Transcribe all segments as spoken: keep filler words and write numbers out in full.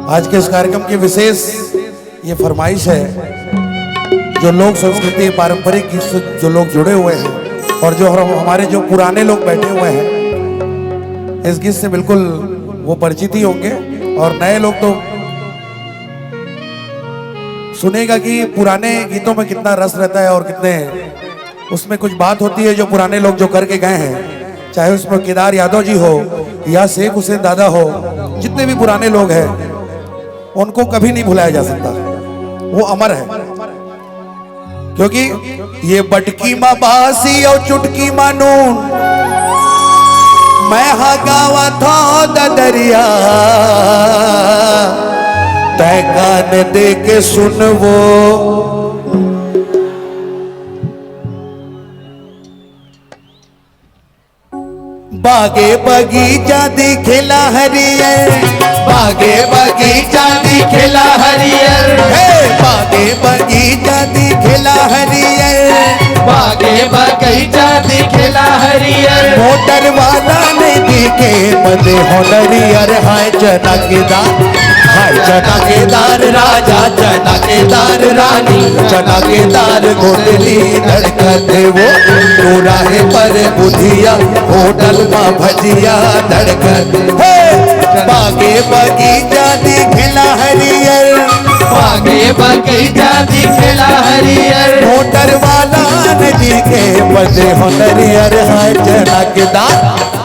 आज के इस कार्यक्रम की विशेष ये फरमाइश है, जो लोक संस्कृति, पारंपरिक गीत से जो लोग जुड़े हुए हैं और जो हम, हमारे जो पुराने लोग बैठे हुए हैं, इस गीत से बिल्कुल वो परिचित ही होंगे। और नए लोग तो सुनेगा कि पुराने गीतों में कितना रस रहता है और कितने उसमें कुछ बात होती है, जो पुराने लोग जो करके गए हैं, चाहे उसमें केदार यादव जी हो या शेख हुसैन दादा हो, जितने भी पुराने लोग हैं, उनको कभी नहीं भुलाया जा सकता, वो अमर है। क्योंकि ये बटकी मा बासी और चुटकी मा नून, मैं हा गावा था ददरिया, तै कान दे के सुनवो। बागे बगीचा दिखेला हरियर, बागे बगीचा दिखेला हरियर। हे, बागे बगीचा दिखेला हरियर। बागे बगीचा दिखेला हरियर। मोटर वाला ने दिखे बदे हो नरियर। हाय चना के दार, हाय चना के दार राजा, चना के दार रानी, चना के दार गोदली धड़कत हे वो। तू राहे पर बुधिया, होटल मा भजिया धड़कत हे। बागे बगीचा दिखेला हरियर, बागे बगीचा दिखेला हरियर। मोटर वाला ने दिखे बदे हो नरियर। हाय चना के दार,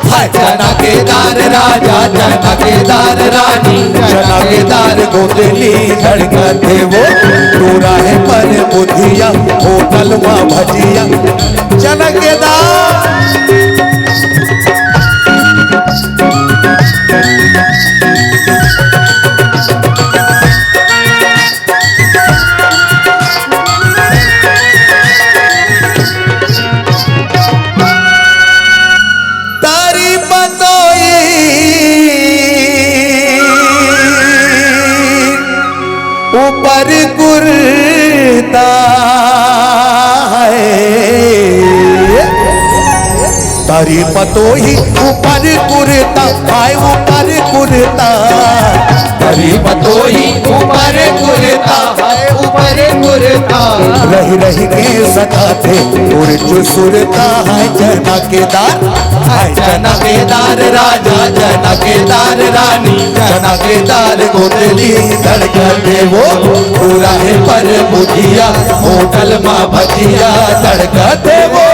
हाय चना के दार राजा, चना के दार रानी, चना के दार गोदली धड़कत हे वो। तू राहे पर बुधिया, होटल मा भजिया, चना के दार। तारी पतोई ऊपर कुर्ता है। तारी पतोही ऊपर कुर्ता, हाय ऊपर कुर्ता। तारी पतोही ऊपर कुर्ता, हाय ऊपर कुर्ता। रही रही के सताथे उर्चु सुरता। हाय चना के दार, हाय चना के दार राजा, चना के दार रानी, चना के दार गोदली धड़कत हे वो। तू राहे पर बुधिया, होटल मा भजिया धड़कत हे वो।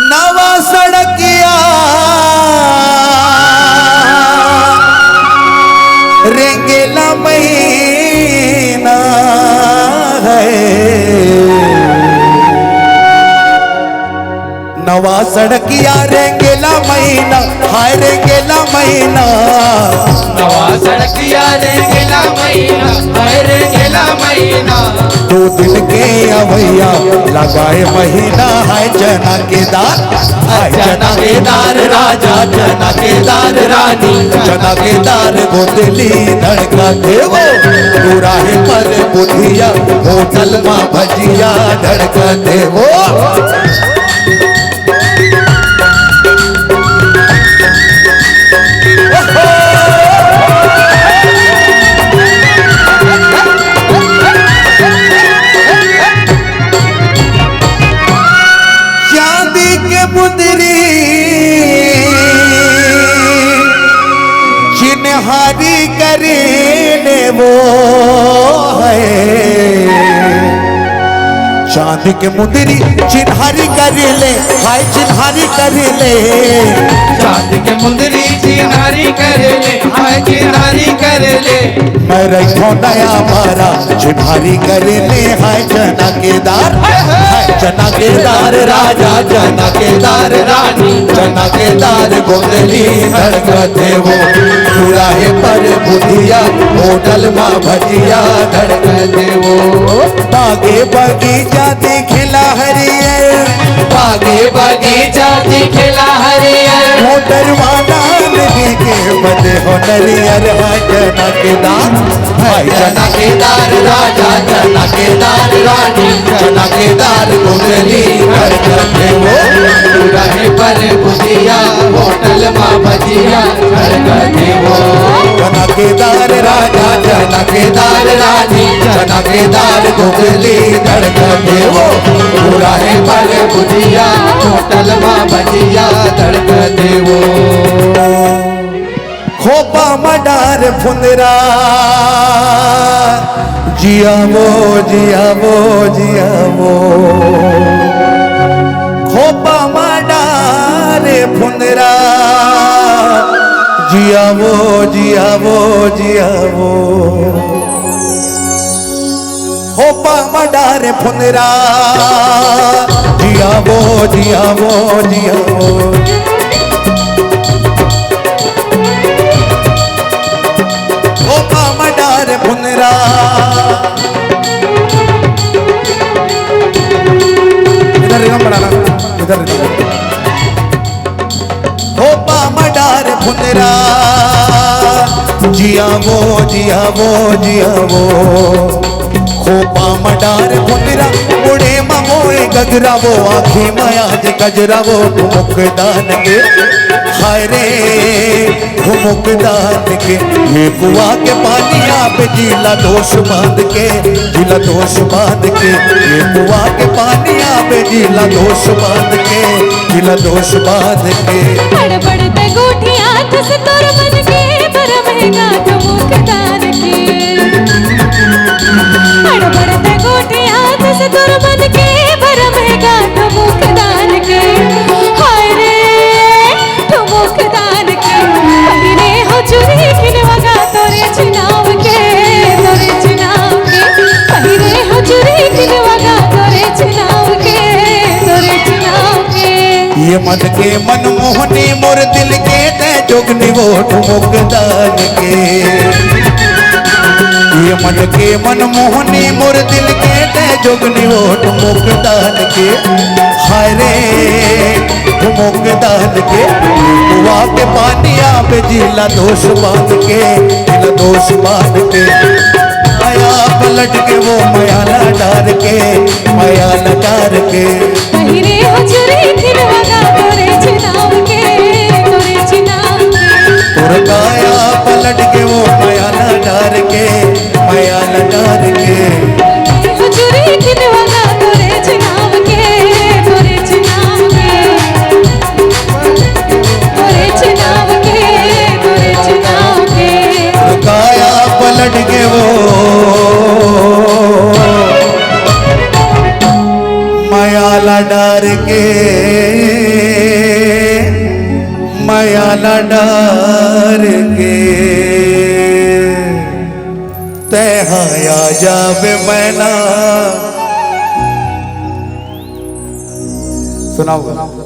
नवा सड़किया रेंगेला महीना है। नवा सड़किया रेंगेला महीना, हाय रेंगेला महीना। नवा सड़किया रेंगेला महीना, हाय रेंगेला महीना। दो दिन के अवैया लगाए महीना। हाय चना के दार, हाय चना के दार राजा, चना के दार रानी, चना के दार गोदली धड़कत हे वो। तू राहे पर बुधिया, होटल मा भजिया धड़कत हे वो। चांदी के मुंदरी चिन्हारी करे ले वो है। चांदी के मुंदरी चिन्हारी करे ले, हाय चिन्हारी करे ले। चांदी के मुंदरी चिन्हारी करे ले, हाय चिन्हारी करे ले। मैं रखो नया मारा चिन्हारी करे ले। हाय चना के दार, हाय चना के दार राजा, चना के दार रानी, चना के दार गोदली धड़कत हे वो। तू राहे पर बुधिया, होटल मा भजिया धड़कत हे वो। बागे बगीचा दिखेला हरियर, बागे बगीचा दिखेला हरियर। मोटर वाला ने दिखे बदे हो नरियर। हाय चना केदार, भाई चना केदार राजा, चना केदार रानी, चना केदार गोगली धड़कत हे वो। पूरा हे पर भुजिया, होटल मा भजिया धड़कत हे वो। चना केदार राजा, चना केदार रानी, चना केदार गोगली धड़कत हे वो। पूरा हे पर भुजिया, होटल मा भजिया धड़कत हे वो। खोपा म डार फुंदरा, जिया वो, जिया वो, जिया वो। खोपा म डार फुंदरा, जिया वो, जिया वो, जिया वो। खोपा म डार फुंदरा, जिया वो, जिया वो, जिया वो। खोपा म डार फुंदरा। इधर rhythm बढ़ाना, इधर rhythm। खोपा म डार फुंदरा, जिया वो, जिया वो, जिया वो। खोपा म डार फुंदरा, मुड़े म मोए गजरा वो, आँखी म आज कजरा वो, ठुमुक दान के, हाय रे, ठुमुक दान के। ये कुआ के पानी आप जिला दोष बांध के, जिला दोष बांध के। ये कुआ के पानी आप जिला दोष बांध के, जिला दोष बांध के। हड़बड़ ते गोठी हाथ से तोर मन के, बड़ा महंगा ठुमुक दान के। हड़बड़ ते गोठी हाथ से तोर मन के, बड़ा महंगा ठुमुक दान के। हाय रे, ठुमुक दान के। पहिरे हो चुरी किनवा गा तोरे चुनाव के, तोरे चुनाव के। पहिरे हो चुरी किनवा गा तोरे चुनाव के, तोरे चुनाव के। ये मन के मनमोहनी मोर दिल के ते जोगनी वो ठुमुक दान के। ये मन के मनमोहनी मोर दिल के ते जोगनी वो ठुमुक दान के। हाय रे, ठुमुक दान के। कुआ के पानी आप जिला दोष बांध के, जिला दोष बांध के। आया पलट के वो मयाला डार के, मयाला डार के। पहिरे हो चुरी किनवा गा तोरे चुनाव के, तोरे चुनाव के। तोर काया पलट के वो मयाला डार के, मयाला डार के। पहिरे हो चुरी किनवा गा तोरे चुनाव के, तोरे चुनाव के। तोरे चुनाव के, तोरे चुनाव के। तोर काया पलट के वो मयाला डार के, मयाला डार के। तैं हा आ जावे मैना। सुनाओ।